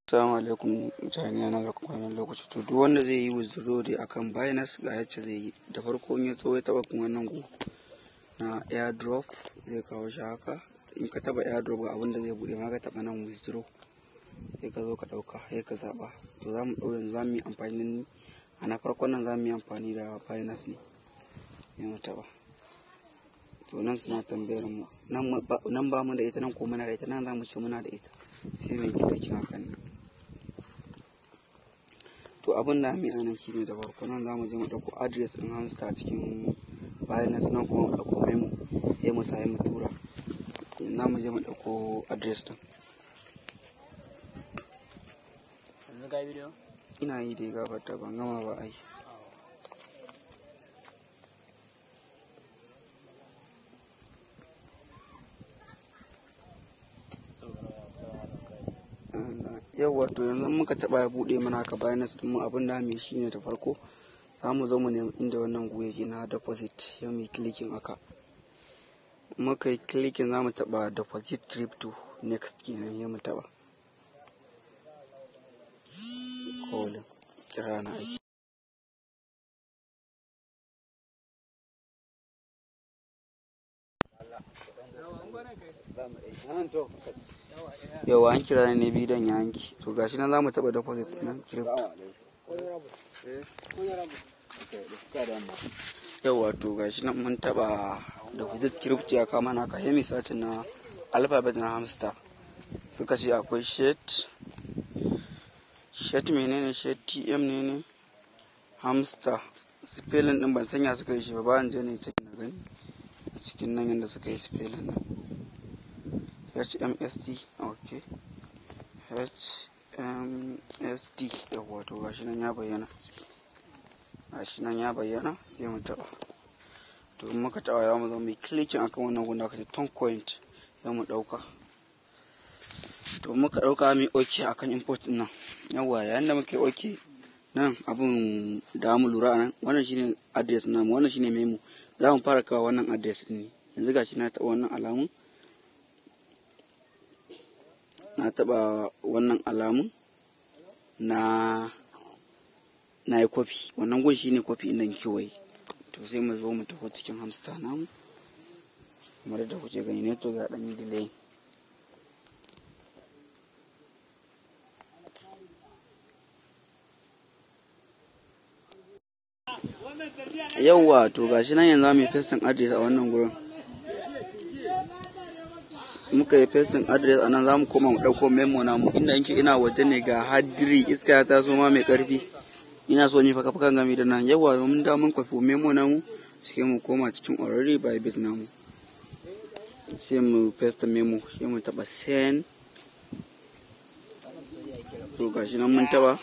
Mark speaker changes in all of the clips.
Speaker 1: Assalamu alaikum mutane na barkan wannan lokaci. To duk wanda zai yi withdraw dai akan Binance ga yacce zai yi. Da farko in ya zo ya taɓa kun wannan gu na airdrop zai kawo shi haka. In ka taɓa airdrop ga abin da zai buɗe ma ka taɓa nan withdraw, sai ka zo ka ɗauka sai ka zaɓa. To za mu ɗau yanzu za mu yi amfani a na farkon nan za mu yi amfani da Binance ne. Sai mu taɓa. To nan suna tambayar mu nan ba mu da ita, nan ko muna da ita, nan za mu ce muna da ita. Sai mu yi clicking hakan nan. To abin da zamuyi anan shine da farko nan za mu je mu ɗauko address ɗin Hamster cikin Binance, nan kuma mu ɗauko memo sai mu sa mu tura. Za mu je mu ɗauko address ɗin.
Speaker 2: Yanzu ka yi bidiyo?
Speaker 1: Ina yi dai gafarta ban gama ba ai. Yauwa to yanzu muka taɓa ya buɗe mana haka Binance ɗin mu, abin da zamuyi shine da farko za mu zo mu nemi inda wannan gu yake na deposit sai muyi clicking haka. Muka yi clicking za mu taɓa deposit crypto next kenan sai mu taɓa. Calling kira na aiki. Yauwa an kira ni ne bidiyon ya yanke. To gashi nan za mu taɓa deposit nan crypto. Yauwa to gashi nan mun taɓa deposit crypto ya kawo mana haka. Sai muyi searching na alphabet na Hamster. Suka ce akwai shet, shet menene, shet TM ne ne Hamster. Spelling ɗin ban sanya suka yi shi ba, ba in je ne check na gani a cikin nan yanda suka yi spelling ɗin. HMST, okay. HMST, yauwa to gashi nan ya bayyana. Gashi nan ya bayyana sai mu taɓa. To in muka taɓa za mu zo muyi clicking akan wannan gun da aka ce Toncoin sai mu ɗauka. To in muka ɗauka muyi okay akan import ɗin nan. Yauwa yayin da muka yi okay nan abun da mu lura anan wannan shine address namu, wannan shine memo. Za mu fara kawo wannan address ɗin ne. Yanzu gashi na taɓa wannan alamun. Na taɓa wannan alamun na yi copy. Wannan gun shine copy ɗin nan kewaye. To sai mu zo mu tafi cikin Hamster namu. Kamar yadda kuke gani network ya ɗan yi delay. Yauwa to gashi nan yanzu zamuyi pasting address a wannan gurin. Muka yi pasting address a nan za mu koma mu ɗauko memo namu. Inda yake ina waje ne ga hadiri iska ya taso ma mai ƙarfi. Ina so in yi faka-fakan gami da nan. Yauwa mun dawo mun kwafi memo namu sai mu koma cikin already Bybit namu. Sai mu paste memo sai mu taɓa send. To gashi nan mun taɓa.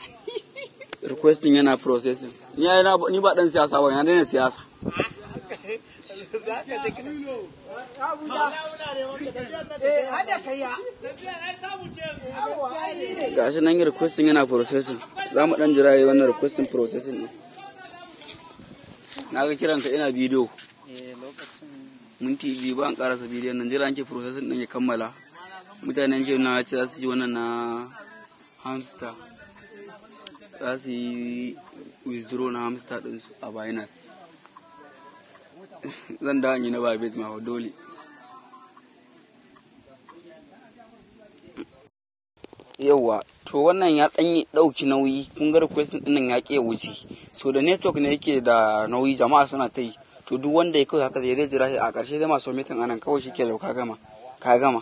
Speaker 1: Requesting yana processing. Ni ai ni ba ɗan siyasa ba, na daina siyasa. Gashi nan requesting yana processing. Za mu ɗan jira yayi wannan requesting processing ɗin. Na ga kiranka ina bidiyo. Minti biyu ba an ƙarasa bidiyon nan, jira anke processing ɗin ya kammala. Mutanen ke na ce za su yi wannan na Hamster. Za su yi withdraw na Hamster ɗinsu a Binance. Zan dawo in yi na Bybit ma dole. Yauwa to wannan ya ɗan yi ɗauki nauyi. Kun ga request ɗin nan ya ƙi ya wuce. So da network ne yake da nauyi jama'a suna ta yi. To duk wanda ya kawai haka zai jira shi a ƙarshe zai ma submitting anan kawai shi ke ka gama. Ka gama.